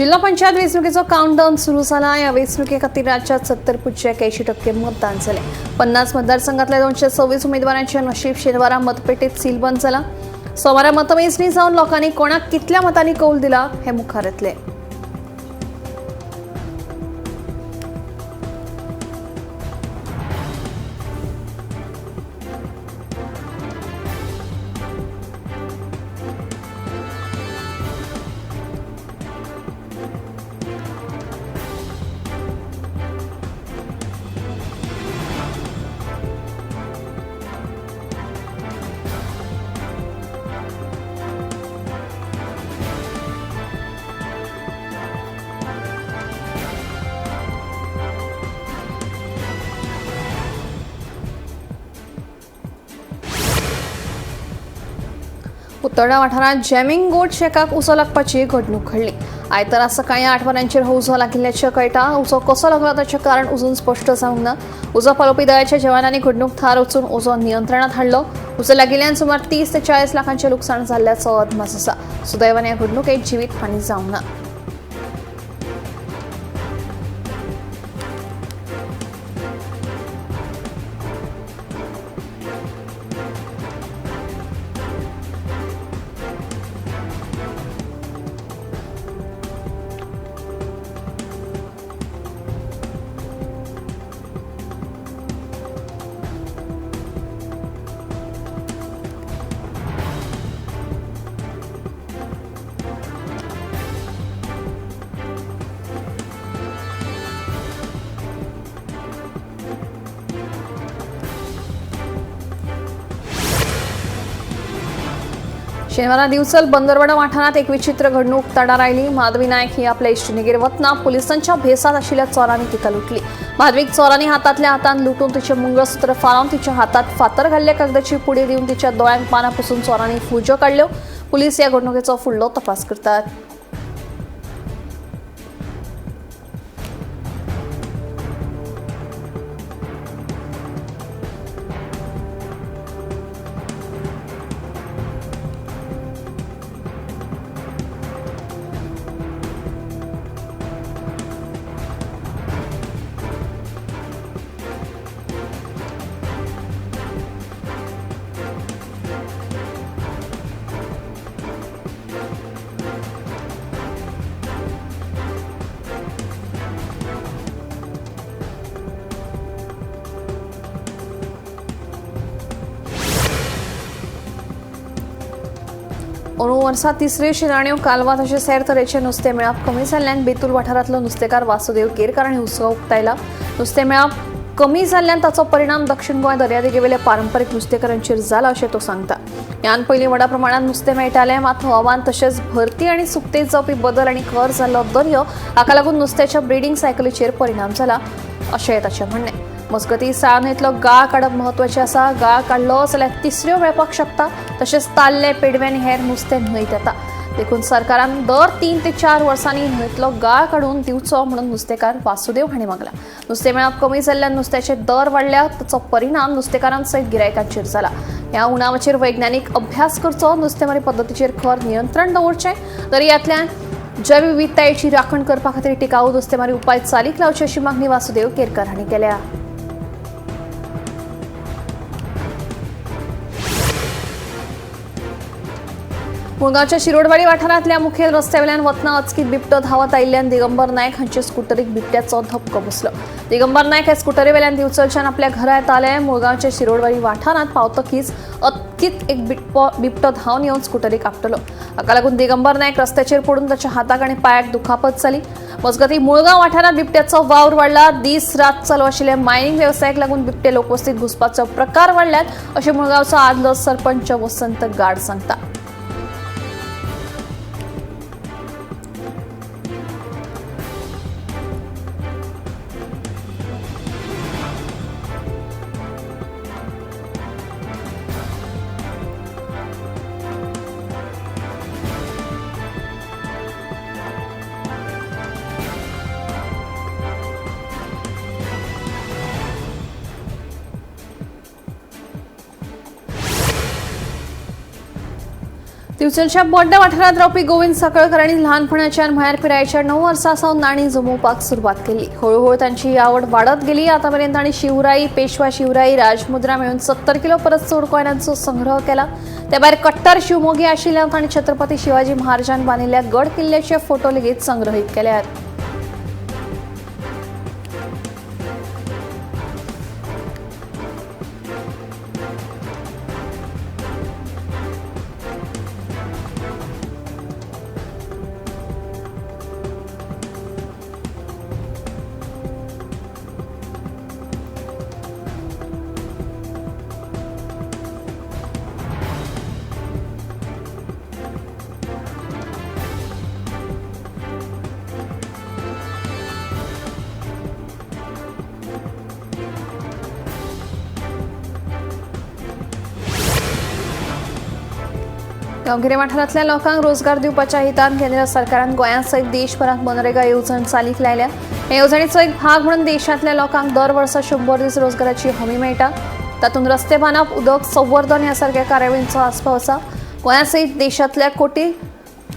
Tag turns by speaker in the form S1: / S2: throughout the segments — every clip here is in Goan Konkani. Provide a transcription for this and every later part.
S1: जिल्हा पंचायत वेंचणुकेचो काउंटडाऊन सुरू जाला। या वेंचणुके खातीर राज्यात 70.81% मतदान जालें। 50 मतदारसंघातल्या 226 उमेदवारांचे नशीब शेनवारा मतपेटीत सीलबंद जाला। सोमारा मतमेजणी जावन लोकांनी कोणाक कितल्या मतांनी कौल दिला हे मुखार येतले। उत्तरा वाठारांत जॅमिंग गोट शेकाक उजो लागपाची घडणूक घडली। आयतारा सकाळी 8 वरांचेर हो उजो लागिल्ल्याचें कळटा। उजो कसो लागलो ताचें कारण अजून स्पश्ट जावंक ना। उजो पालोवपी दळाच्या जवानांनी घडणूक थार वचून उजो नियंत्रणांत हाडलो। उजो लागिल्ल्यान सुमार 30 ते 40 लाखांचें लुकसाण जाल्ल्याचो अदमास आसा। सुदैवान ह्या घडणुकेंत जिवीत हानी जावंक ना। शेनवारा दिवचल बंदरवाडा वाठारांत एक विचित्र घडणूक उक्ताडार आयली। माधवी नायक ही आपल्या इश्टिणीगेर वतना पुलिसांच्या भेसात आशिल्ल्या चोरांनी तिका लुटली। माधवीक चोरांनी हातांतल्या हातान लुटून तिचें मंगळसूत्र फारावन तिच्या हातात फातर घाल्ल्या कागदाची पुडी दिवन तिच्या दोळ्यांक पानां पुसून चोरांनी फुज्यो काडल्यो। पुलीस ह्या घडणुकेचो फुडलो तपास करतात। अंदू वर्सा तिसरे शिराण्यो कालवा तशेंच हेर तरेचे नुस्तें मेळप कमी जाल्ल्यान बेतूल वाठारांतलो नुस्तेकार वासुदेव केरकार हांणी हुस्को उक्तायला। नुस्तें मेळप कमी जाल्ल्यान ताचो परिणाम दक्षिण गोंय दर्यादेगेवेल्या पारंपरीक नुस्तेकारांचेर जाला अशें तो सांगता। ह्यान पयलीं व्हडा प्रमाणांत नुस्तें मेळटालें, मात हवामान तशेंच भरती आनी सुकतेंत जावपी बदल आनी खर जाल्लो दर्यो हाका लागून नुस्त्याच्या ब्रिडींग सायकलीचेर परिणाम जाला अशें ताचें म्हणणें। मजगतीं साळ न्हंयेंतलो गाळ काडप म्हत्वाचें आसा। गाळ काडलो जाल्यार तिसऱ्यो मेळपाक शकता। तशेंच ताल्ले, पेडवे आनी हेर नुस्तें न्हंयेंत येता। देखून सरकारान दर 3 ते 4 वर्सांनी न्हंयेंतलो गाळ काडून दिवचो म्हणून नुस्तेकार वासुदेव हांणी मागला। नुस्तें मेळप कमी जाल्ल्यान नुस्त्याचे दर वाडल्या, ताचो परिणाम नुस्तेकारांसयत गिरायकांचेर जाला। ह्या उणावाचेर वैज्ञानीक अभ्यास करचो, नुस्तेमारी पद्दतीचेर खर नियंत्रण दवरचें, दर्यांतल्यान जैवविविधतायेची राखण करपा खातीर टिकाऊ नुस्तेमारी उपाय चालीक लावचे अशी मागणी वासुदेव केरकार हांणी केल्या। मुळगांवच्या शिरोडवाडी वाठारांतल्या मुखेल रस्त्यावेल्यान वतना अचकीत बिबटो धांवत आयिल्ल्यान दिगंबर नायक हांचे स्कुटरीक बिबट्याचो धपको बसलो। दिगंबर नायक हे स्कुटरीवेल्यान दिवचलच्यान आपल्या घरा येताले। मुळगांवच्या शिरोडवाडी वाठारांत पावतकीच अचकीत एक बिबटो धांवन येवन स्कुटरीक आपटलो। हाका लागून दिगंबर नायक रस्त्याचेर पडून ताच्या हाताक आनी पांयाक दुखापत जाली। मजगतीं मुळगांव वाठारांत बिबट्याचो वावर वाडला। दीस रात चालू आशिल्ल्या मायनिंग वेवसायाक लागून बिबटे लोकवस्तीत घुसपाचो प्रकार वाडल्यात अशें मुळगांवचो आदलो सरपंच वसंत गाड सांगता। दिवचलच्या बोड्डा वाठारांत रावपी गोविंद साखळकर हांणी ल्हानपणाच्यान म्हळ्यार पिरायेच्या 9 वर्सां सावन नाणी जमोवपाक सुरवात केली. हळूहळू तांची ही आवड वाडत गेली. आतापर्यंत तांणी शिवराई, पेशवा शिवराई, राजमुद्रा मेळून 70 किलो परस चड कॉयनांचो संग्रह केला. त्या भायर कट्टर शिवमोगी आशिल्ल्यान तांणी छत्रपती शिवाजी महाराजान बांदिल्ल्या गड किल्ल्याचे फोटो लेगीत संग्रहीत केल्यात. गांवगिरे वाठारांतल्या लोकांक रोजगार दिवपाच्या हितान केंद्र सरकारान गोंया सयत देशभरात मनरेगा येवजण चालीक लायल्या. हे येवजणेचो एक भाग म्हणून देशांतल्या लोकांक दर वर्सा 100 दीस रोजगाराची हमी मेळटा. तातूंत रस्ते बांदप, उदक संवर्धन ह्या सारक्या कार्यावळींचो आस्पाव आसा. गोंया सयत देशांतल्या कोटी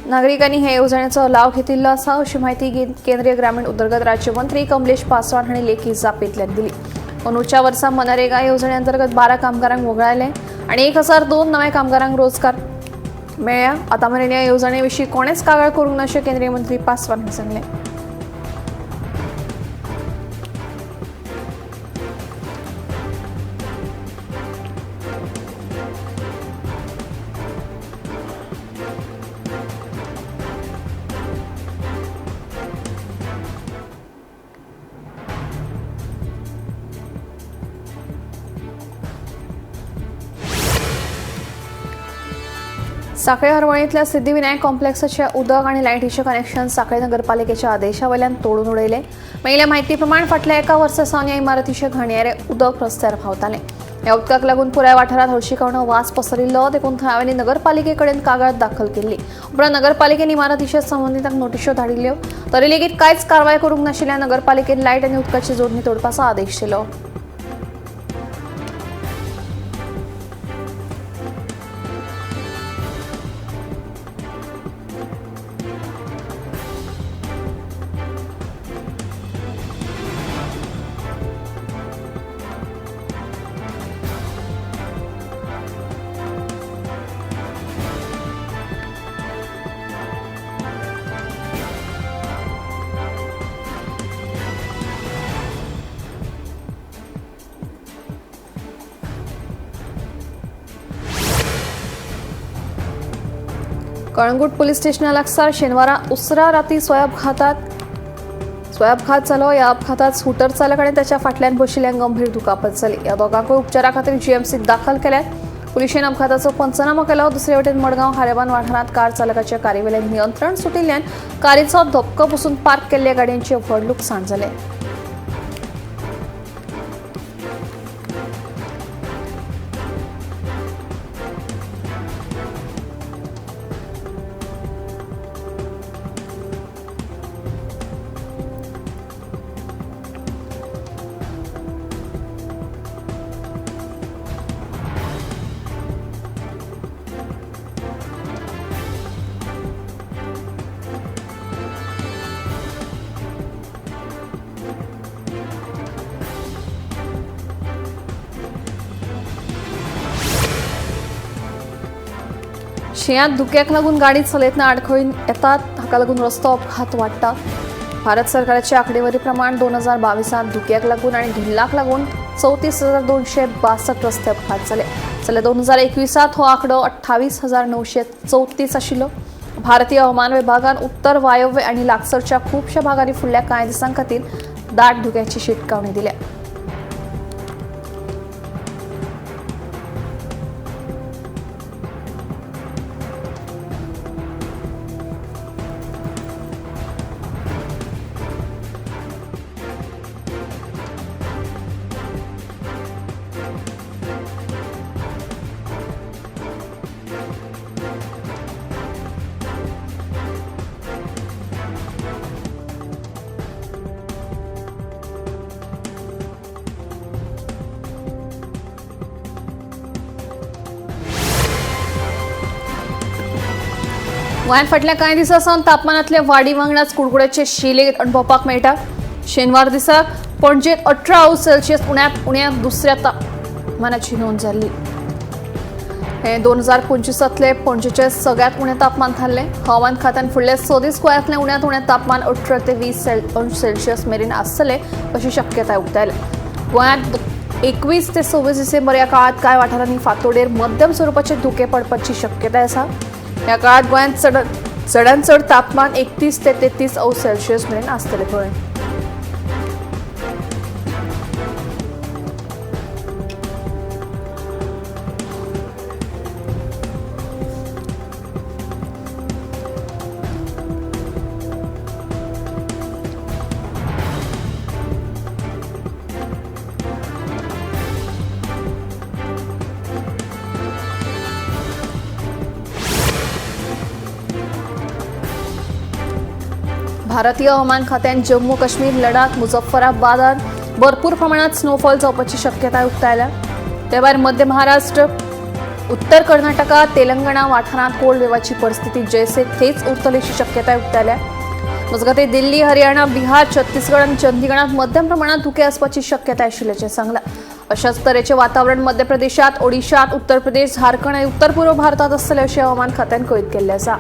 S1: नागरिकांनी हे येवजणेचो लाव घेतिल्लो आसा, अशी म्हायती केंद्रीय ग्रामीण उदरगत राज्यमंत्री कमलेश पासवान हांणी लेखी जापेंतल्यान दिली. अंदूच्या वर्सा मनरेगा येवजणे अंतर्गत 12 कामगारांक वगळायले आनी 1002 नव्या कामगारांक रोजगार मेळ्ळ्या. आतां मेरेन ह्या येवजणे विशीं कोणेच कागाळ करूंक ना अशें केंद्रीय मंत्री पासवान हांणी सांगलें. साखळे हरवळींतल्या सिद्धिविनायक कॉम्प्लेक्साच्या उदक आनी लायटीचें कनेक्शन साखळे नगरपालिकेच्या आदेशावयल्यान तोडून उडयलें. मेळिल्ल्या म्हायती प्रमाण फाटल्या एका वर्सा सावन ह्या इमारतीचें घाणयारें उदक रस्त्यार व्हांवतालें. ह्या उदकाक लागून पुराय वाठारांत हळशिकावणो वास पसरिल्लो. देखून थळाव्यांनी नगरपालिके कडेन कागाळ दाखल केल्ली. उपरांत नगरपालिकेन इमारतीच्या संबंदितांक नोटिश्यो धाडिल्ल्यो. तरी लेगीत कांयच कारवाय करूंक नाशिल्ल्या नगरपालिकेन लायट आनी उदकाची जोडणी तोडपाचो आदेश दिलो. कळंगूट पोलीस स्टेशना लागसार शेनवारा उसरा राती स्वयंअपघात जालो. ह्या अपघातात स्कूटर चालक आनी ताच्या फाटल्यान बशिल्ल्यांक गंभीर दुखापत जाली. ह्या दोगांकूय उपचारा खातीर जीएमसीत दाखल केल्यात. पुलिशेन अपघाताचो पंचनामो केलो. दुसरे वटेन मडगांव खारेबान वाठारांत कार चालकाच्या कारीवेल्यान नियंत्रण सुटिल्ल्यान कारीचो धपको बसून पार्क केल्ल्या गाडयांचें व्हड लुकसाण जालें. शिंयांत धुक्याक लागून गाडी चलयतना आडखळी येतात. हाका लागून रस्तो अपघात वाडटा. भारत सरकाराच्या आंकडेवारी प्रमाण 2022 धुक्याक लागून आनी धुल्लाक लागून 34,262 रस्ते अपघात जाले. जाल्यार 2021 हो आंकडो 28,934 आशिल्लो. भारतीय हवामान विभागान उत्तर, वायव्य आनी लागसरच्या खुबश्या भागांनी फुडल्या कांय दिसां खातीर दाट धुक्याची शिटकावणी दिल्या. गोंयांत फाटल्या कांय दिसां सावन तापमानांतले वाडी वांगडाच कुडकुड्याचे शीं लेगीत अणभवपाक मेळटा. शेनवार दिसा पणजेत 18 अंश सेल्सियस उण्यांत उण्या दुसऱ्या तापमानाची नोंद जाल्ली. हे 2025तले पणजेचे सगळ्यात उणें तापमान थारलें. हवामान खात्यान फुडले 6 दीस गोंयांतलें उण्यांत उणें तापमान 18 ते 20 अंश सेल्सियस मेरेन आसतलें अशी शक्यताय उक्तायल्या. गोंयांत 21 ते 26 डिसेंबर ह्या काळांत कांय वाठारांनी फांतोडेर मध्यम स्वरुपाचे धुकें पडपाची शक्यताय आसा. ह्या काळांत गोंयांत चडांत चड तापमान 31 ते 33 अंश सेल्सियस मेरेन आसतलें खंय. भारतीय हवामान खात्यान जम्मू काश्मीर, लडाख, मुझफ्फराबादात भरपूर प्रमाणात स्नोफॉल जावपाची शक्यताय उक्तायल्या. ते भायर मध्य महाराष्ट्र, उत्तर कर्नाटका, तेलंगणा वाठारांत कोल्ड वेवाची परिस्थिती जैसे थेच उरतली अशी शक्यताय उक्तायल्या. मजगतीं दिल्ली, हरियाणा, बिहार, छत्तीसगड आनी चंदीगडात मध्यम प्रमाणात धुकें आसपाची शक्यताय आशिल्ल्याचें सांगलां. अशाच तरेचें वातावरण मध्य प्रदेशात, ओडिशात, उत्तर प्रदेश, झारखंड आनी उत्तर पूर्व भारतात आसतलें अशें हवामान खात्यान कळीत केल्लें आसा.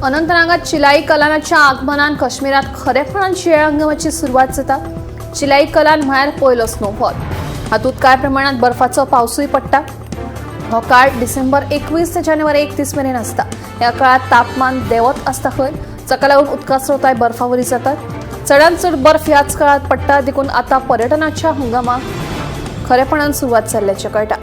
S1: अनंतनागात चिलाई कलानाच्या आगमनान काश्मीरात खरेपणान शिंयाळ हंगामाची सुरवात जाता. चिलाई कलान म्हळ्यार पयलो स्नोफॉल. हातूंत कांय प्रमाणात बर्फाचो पावसूय पडटा. हो काळ डिसेंबर 21 ते जानेवारी 31 मेरेन आसता. ह्या काळात तापमान देंवत आसता खंय, जाका लागून उदका स्रोताय बर्फावरी जातात. चडांत चड बर्फ ह्याच काळात पडटा, देखून आतां पर्यटनाच्या हंगामाक खरेपणान सुरवात जाल्ल्याचें कळटा.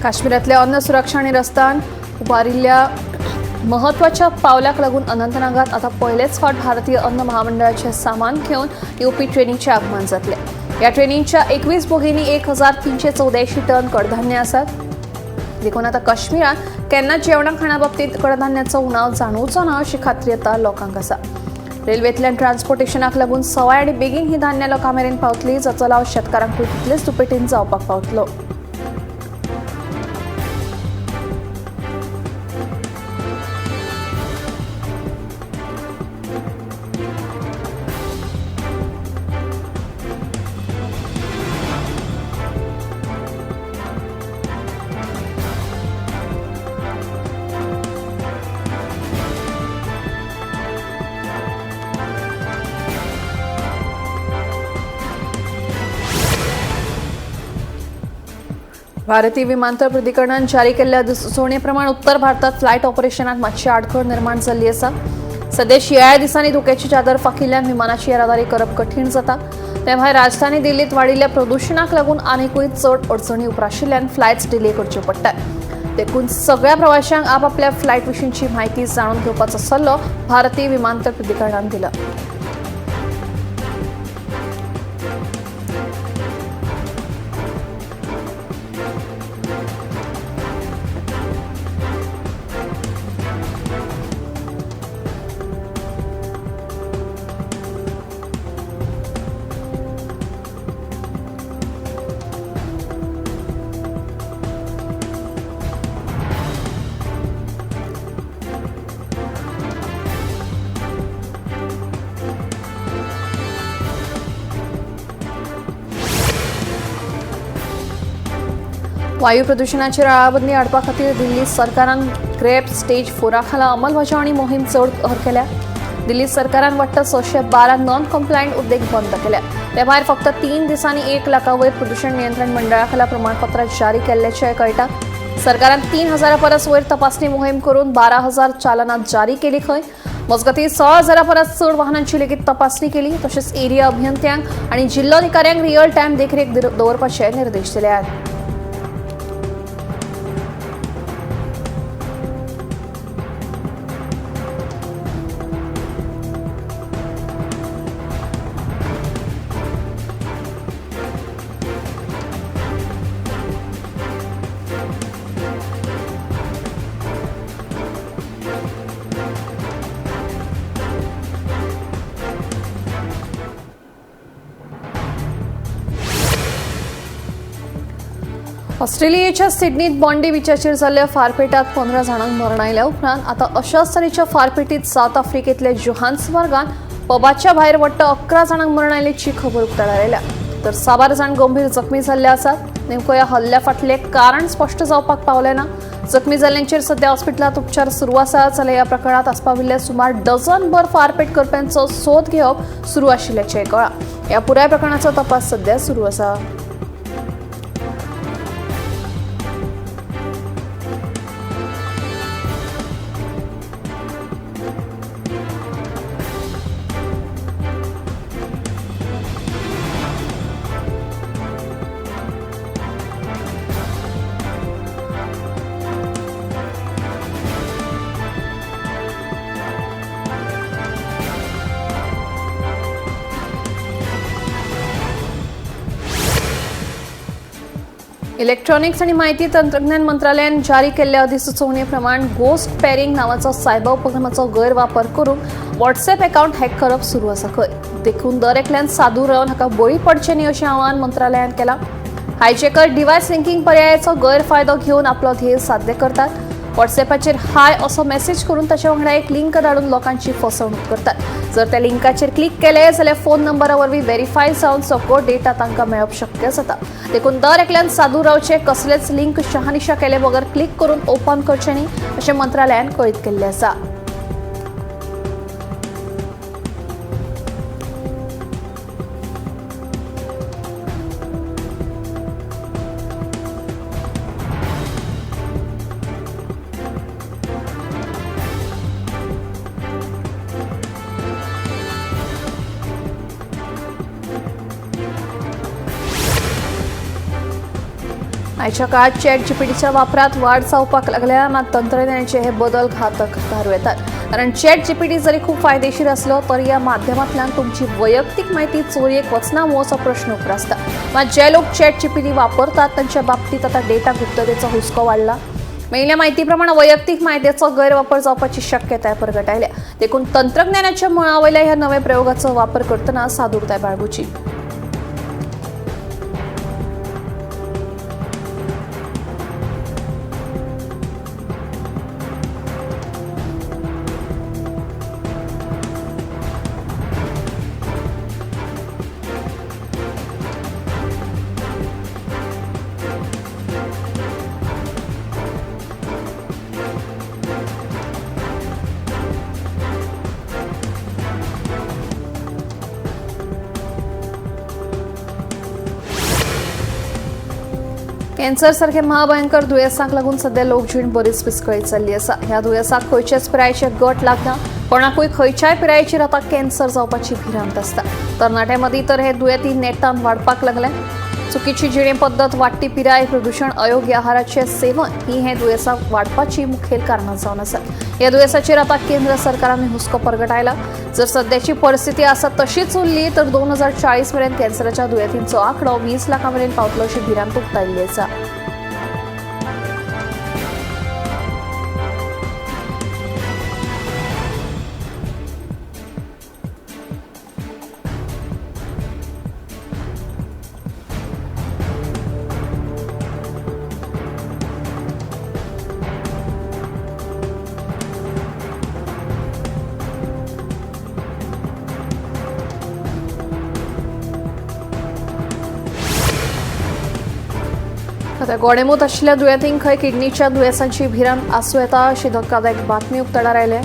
S1: काश्मीरातल्या अन्न सुरक्षा आनी रस्त्यान उबारिल्ल्या म्हत्वाच्या पावलाक लागून अनंतनागात आतां पयलेच फावट भारतीय अन्न महामंडळाचें सामान घेवन येवपी ट्रेनीचें आगमन जातलें. ह्या ट्रेनीच्या 21 बोगींनी 1384 टन कडधान्य आसात. देखून आतां काश्मीरात केन्ना जेवणा खाणा बाबतींत कडधान्याचो उणाव जाणवचो ना अशी खात्री आतां लोकांक आसा. रेल्वेंतल्यान ट्रान्सपोर्टेशनाक लागून सवाय आनी बेगीन ही धान्यां लोकां मेरेन पावतली, जाचो लाव शेतकारांकूय तितलेच दुपेटीन जावपाक पावतलो. भारतीय विमानतळ प्राधिकरणान जारी केल्ल्या अधिसुचोवणे प्रमाण उत्तर भारतात फ्लायट ऑपरेशनात मातशी आडखळ निर्माण जाल्ली आसा. सध्या शिंयाळ्या दिसांनी धुक्याची चादर फांकिल्ल्यान विमानाची येरादारी करप कठीण जाता. ते भायर राजधानी दिल्लीत वाडिल्ल्या प्रदुशणाक लागून आनीकूय चड अडचणी उप्राशिल्ल्यान फ्लायट्स डिले करच्यो पडटात. देखून सगळ्या प्रवाशांक आपापल्या फ्लायट विशींची म्हायती जाणून घेवपाचो सल्लो भारतीय विमानतळ प्राधिकरणान दिला. वायू प्रदुशणाचेर आळाबंदी हाडपा खातीर दिल्ली सरकारान ग्रॅप स्टेज 4 खाला अंमलबजावणी मोहीम चड खर केल्या. दिल्ली सरकारान वट्ट 612 नॉन कंप्लायंट उद्देग बंद केल्या. ते भायर फक्त 3 दिसांनी 1 लाखा वयर प्रदूषण नियंत्रण मंडळा खाला प्रमाणपत्रां जारी केल्ल्याचें कळटा. सरकारान 3000 परस वयर तपासणी मोहीम करून 12,000 चालनां जारी केली खंय. मजगतीं 16,000 परस चड वाहनांची लेगीत तपासणी केली. तशेंच एरिया अभियंत्यांक आनी जिल्लोधिकाऱ्यांक रियल टायम देखरेख दवरपाचे निर्देश दिल्यात. ऑस्ट्रेलियेच्या सिडनीत बॉन्डी बीचाचेर जाल्ल्या फारपेटात 15 जाणांक मरण आयल्या उपरांत आतां अशाच तरेच्या फारपेटीत सावथ आफ्रिकेंतल्या जोहान्सबर्गांत पबाच्या भायर वट्ट 11 जाणांक मरण आयिल्ल्याची खबर उक्ताडार आयल्या. तर साबार जाण गंभीर जखमी जाल्ले आसात. नेमको ह्या हल्ल्या फाटलें कारण स्पश्ट जावपाक पावलें ना. जखमी जाल्ल्यांचेर सध्या हॉस्पिटलांत उपचार सुरू आसा. जाल्यार ह्या प्रकरणांत आस्पाविल्ल्या सुमार डझनभर फारपेट करप्यांचो सोद घेवप सुरू आशिल्ल्याचें कळ्ळां. ह्या पुराय प्रकरणाचो तपास सध्या सुरू आसा. इलेक्ट्रॉनिक्स आणि माहिती तंत्रज्ञान मंत्रालयान जारी केल्ल्या अधिसुचोवणे प्रमाण गोस्ट पेरिंग नावाचो सायबर उपक्रमाचो गैरवापर करून व्हॉट्सएप अकाउंट हॅक करप सुरू आसा खंय. देखून दर एकल्यान सादूर रावन हाका बळी पडचें न्ही अशें आवाहन मंत्रालयान केलां. हायजॅकर डिव्हायस लिंकिंग पर्यायाचो गैरफायदो घेवन आपलो ध्येय साध्य करतात. व्हॉट्सएपाचेर हाय असो मेसेज करून ताच्या वांगडा एक लिंक धाडून लोकांची फसवणूक करतात. जर त्या लिंकाचेर क्लिक केले जाल्यार फोन नंबरा वरवीं व्हेरीफाय जावन सगळो डेटा तांकां मेळप शक्य जाता. देखून दर एकल्यान सादूर रावचें, कसलेच लिंक शहानिशा केले बगर क्लिक करून ओपन करचें न्ही अशें मंत्रालयान कळीत केल्लें आसा. आयच्या काळात चॅट जीपीटीच्या वापरात वाढ जावपाक लागल्या. मात तंत्रज्ञानाचे हे बदल घातक थारूं येतात. कारण चॅट जीपीटी जरी खूब फायदेशीर असलो तरी ह्या माध्यमांतल्यान तुमची वैयक्तीक माहिती चोरयेक वचना मूं असो प्रश्न उप्रासता. मात जे लोक चॅट जीपीटी वापरतात तांच्या बाबतींत आतां डेटा गुप्ततेचो हुस्को वाडला. मेळिल्ल्या माहिती प्रमाण वैयक्तीक माहितीचो गैरवापर जावपाची शक्यताय परगटायल्या. देखून तंत्रज्ञानाच्या मळा वयल्या ह्या नव्या प्रयोगाचो वापर करतना सादूरताय बाळगुची. कॅन्सर सारखे महाभयंकर दुयेंसांक लागून सध्या लोकजीण बरीच विस्कळीत जाल्ली आसा. ह्या दुयेंसाक खंयचेच पिरायेचे गट लागना. कोणाकूय खंयच्याय पिरायेचेर आतां कॅन्सर जावपाची भिरांत आसता. तरणाट्यां मदीं तर हे दुयेंती नेटान वाडपाक लागले. चुकीची जिणे पद्दत, वाडटी पिराय, प्रदूषण, अयोग्य आहाराचे सेवन ही हे दुयेंसां वाडपाची मुखेल कारणां जावन आसात. ह्या दुयेंसाचेर आतां केंद्र सरकारान हुस्को परगटायला. जर सध्याची परिस्थिती आसा तशीच उरली तर 2040 मेरेन कॅन्सराच्या दुयेंतींचो आंकडो 20 लाखां मेरेन पावतलो अशी भिरांत उक्तायल्ली आसा. तर गोडेमूत आशिल्ल्या दुयेंतींक खंय किडनीच्या दुयेंसांची भिरांत आसूं येता अशी धक्कादायक बातमी उक्ताडार आयल्या.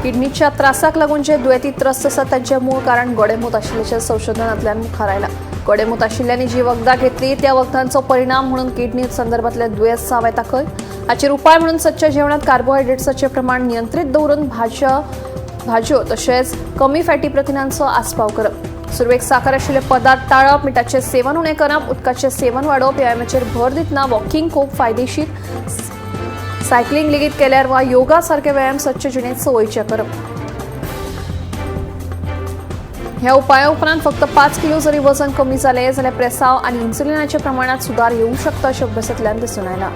S1: किडनीच्या त्रासाक लागून जे दुयेंती त्रस्त आसात तांचें मूळ कारण गोडेमूत आशिल्ल्याचें संशोधनांतल्यान मुखार आयलां. गोडेमूत आशिल्ल्यांनी जी वखदां घेतली त्या वखदांचो परिणाम म्हणून किडनी संदर्भातले दुयेंस जावं येता खंय. हाचेर उपाय म्हणून सदच्या जेवणात कार्बोहायड्रेट्साचें प्रमाण नियंत्रीत दवरून भाजयो तशेंच कमी फॅटी प्रथिनांचो आस्पाव करप, सुरवेक साखर आशिल्ले पदार्थ टाळप, मिठाचें सेवन उणें करप, उदकाचें सेवन वाडोवप, व्यायामाचेर भर दितना वॉकिंग खूब फायदेशीर, सायकलिंग लेगीत केल्यार वा योगा सारके व्यायाम सदचे जिणेंत संवयचे करप. ह्या उपाया उपरांत फक्त 5 किलो जरी वजन कमी जालें जाल्यार प्रेसाव आनी इन्सुलिनाच्या प्रमाणांत सुदार येवंक शकता अशें अभ्यासांतल्यान दिसून आयलां.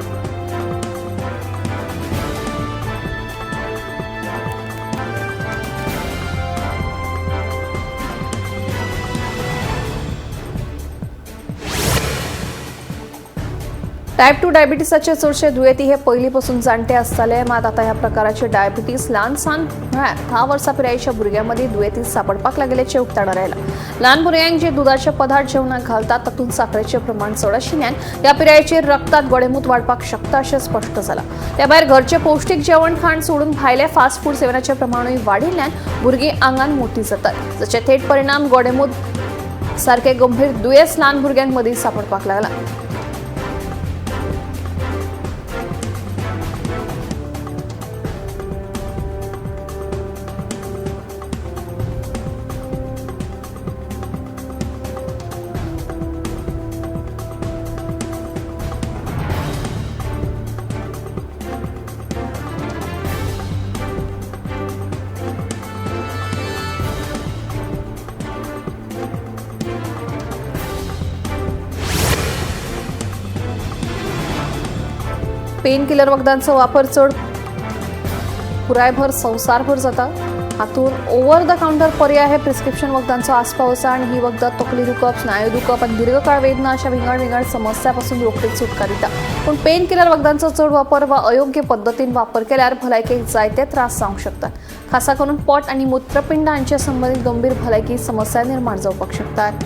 S1: टायप 2 डायबिटीसाचे चडशे दुयेंती हे पयलीं पसून जाणटे आसताले, मात आतां ह्या प्रकाराचे डायबिटीस ल्हान सान म्हळ्यार 10 वर्सां पिरायेच्या भुरग्यां मदीं दुयेंती सांपडपाक लागिल्ल्याचें उक्ताडार आयलां. ल्हान भुरग्यांक जे दुदाचे पदार्थ जेवणाक घालतात तातूंत साकरेचें प्रमाण चड आशिल्ल्यान ह्या पिरायेचेर रक्तांत गोडेमूत वाडपाक शकता अशें स्पश्ट जालां. त्या भायर घरचें पौश्टीक जेवण खाण सोडून भायले फास्ट फूड सेवनाचें प्रमाणूय वाडिल्ल्यान भुरगीं आंगान मोटी जातात, जाचे थेट परिणाम गोडेमूत सारके गंभीर दुयेंस ल्हान भुरग्यां मदीं सांपडपाक लागलां. पेन किलर वखदांचो वापर चड पुरायभर संवसारभर जाता. हातूंत ओव्हर the counter पर्याय हे प्रिस्क्रिप्शन वखदांचो आस्पाव आसा आनी ही वखदां तकली दुखप, स्नायू दुखप आनी दीर्घकाळ वेदना अशा विंगड विंगड समस्या पासून रोखडीच सुटका दिता. पूण पेन किलर वखदांचो चड वापर वा अयोग्य पद्दतीन वापर केल्यार भलायकेक जायते त्रास जावंक शकतात. खासा करून पोट आनी मूत्रपिंड हांचे संबंदीत गंभीर भलायकी समस्या निर्माण जावपाक शकतात.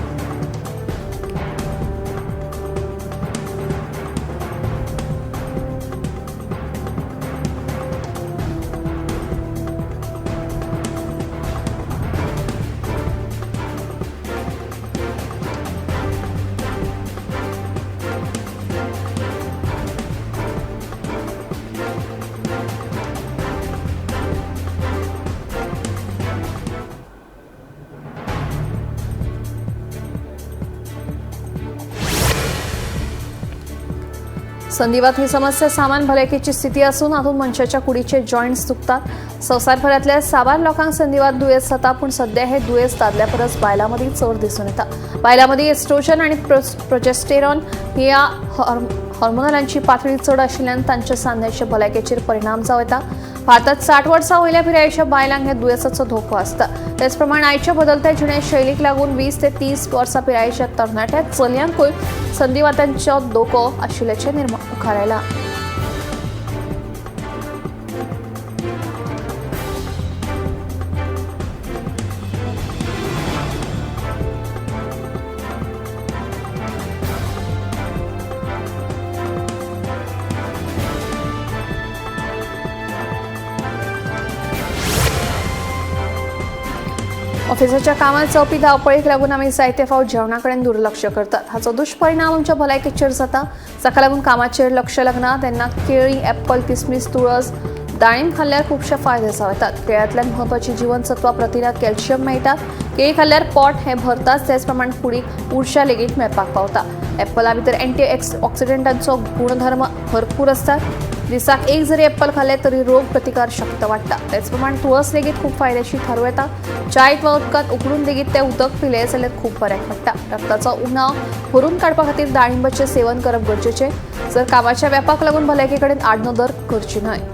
S1: संधिवात ही समस्या सामान्य भलायकेची स्थिती असून हातूंत मनशाच्या कुडीचे जॉयंट्स दुखतात. संवसारभरांतल्या साबार लोकांक संधिवात दुयेंस जाता, पूण सद्या हे दुयेंस दादल्या परस बायलां मदीं चड दिसून येता. बायलां मदीं एस्ट्रोजन आनी प्रोजेस्टेरॉन ह्या हॉर्मोनांची पातळी चड आशिल्ल्यान तांच्या सांध्याच्या भलायकेचेर परिणाम जावं येता. भारतात 60 वर्सां वयल्या पिरायेच्या बायलांक ह्या दुयेंसाचो धोको आसता. तेचप्रमाण आयच्या बदलत्या जिणे शैलीक लागून 20 ते 30 वर्सां पिरायेच्या तरणाट्या चलयांकूय संधिवातांचो धोको आशिल्ल्याचें मुखार आयलां. ऑफिसाच्या कामात जावपी धांवपळीक लागून आमी जायते फावट जेवणा कडेन दुर्लक्ष करतात. हाचो दुश्परिणाम आमच्या भलायकेचेर जाता. जाका लागून कामाचेर लक्ष लागना तेन्ना केळीं, एप्पल, किसमीस, तुळस, दाळींब खाल्ल्यार खुबशे फायदे जावं येतात. केळ्यांतल्यान म्हत्वाची जीवनसत्वां, प्रथिनां, कॅल्शियम मेळटा. केळीं खाल्ल्यार पोट हें भरताच, तेच प्रमाण कुडीक उर्जा लेगीत मेळपाक पावता. एप्पला भितर एंटी ऑक्सिडंटांचो गुणधर्म भरपूर आसतात. दिसाक एक जरी एप्पल खाल्लें तरी रोग प्रतिकार शक्त वाडटा. तेचप्रमाण तुळस लेगीत खूब फायदेशीर थारूं येता. चायत वा उदकांत उकडून लेगीत तें उदक पिलें जाल्यार खूब बऱ्याक पडटा. रक्ताचो उणाव भरून काडपा खातीर दाळिंबाचें सेवन करप गरजेचें. जर कामाच्या व्यापाक लागून भलायके कडेन आडनदर करची न्हय.